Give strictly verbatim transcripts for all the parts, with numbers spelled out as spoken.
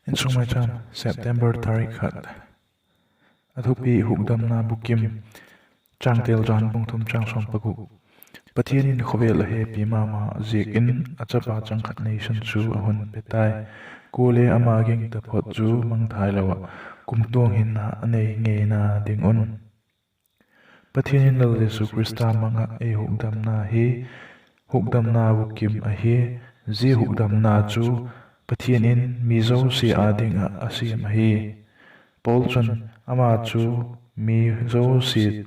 Insung Maicham, September tarik khat. A thupi: Hukdamna Bukim. Changtel: Johan bung thum chang sawm paguk. Pathian in khawvel a hepi ma ma ziak in a chapa changkhat neisun chu a hun pe tai. Kuale ama ging taphot chu mangthai lo ah kumtuang hinna a nei ngeina ding un. Pathian in Lal Jesu Khrista mang ah ei hukdamna hi hukdamna bukim ahi. Zia hukdamna chu Pathian in mi zosia â ding ah a siam ahi. Paul chun ama chu mi zosia,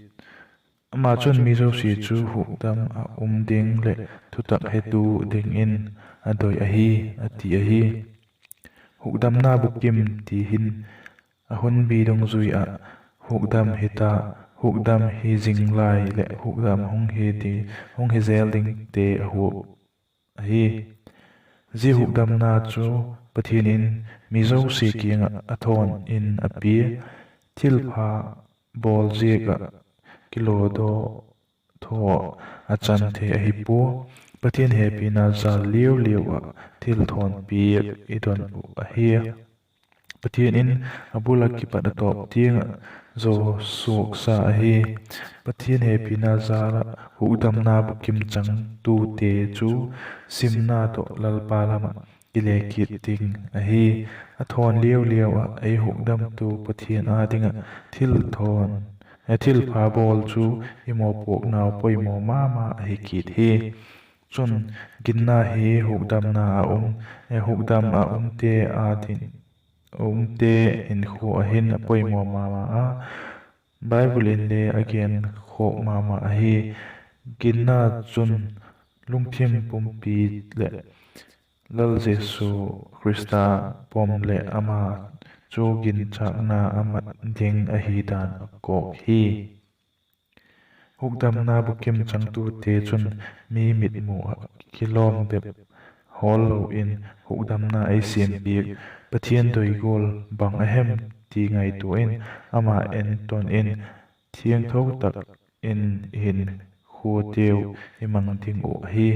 ama chun mi zosia chu hukdam ah um ding leh thutak hetu dingin a doi ahi, a ti ahi. Hukdamna bukim ti hin a hunbî dungzui ah hukdam hita, hukdam hi zing lai leh hukdam hung hi di, hung hi zel dingte a huap ahi. Zia hukdamna chu Pathian in mi zosia kiang ah a thawn in a pia. Thilpha bawl ziak ah kilawdaw thaw a chan thei ahi pua. Pathian hepina jal liau liau ah thil thawn piak i don uh ahi. Pathian in a bul ah kipat a tawp tiang ah zo suaksa ahi. Pathian hepina jal ah hukdamna bukim changtute chu simna tawh Lalpa lam ah kile kit ding ahi. A thawn liau liau ah ei hukdamtu Pathian â ding ah thil thawn, thilpha bawl chu i mawpuaknau poimaw ma ma ahi kit hi. Chun, ginna hi hukdamna a um, hukdam a umte â ding, umte hinkhua ah hin a poimaw ma ma a. Bible inle a genkhawk ma ma ahi. Ginna chun lungthim pumpi leh Lal Jesu Khrista pom leh ama chu ginchâkna a mat ding ahi dan a kawk hi. Hukdamna bukim changtute chun mi mitmu ah kilawm bep hawl lo in hukdamna ei siam piak. Pathian doi gual bang a hem ti ngaitua in ama enton in thiangtho tak in i hinkhuateu i mang ding uh ahi.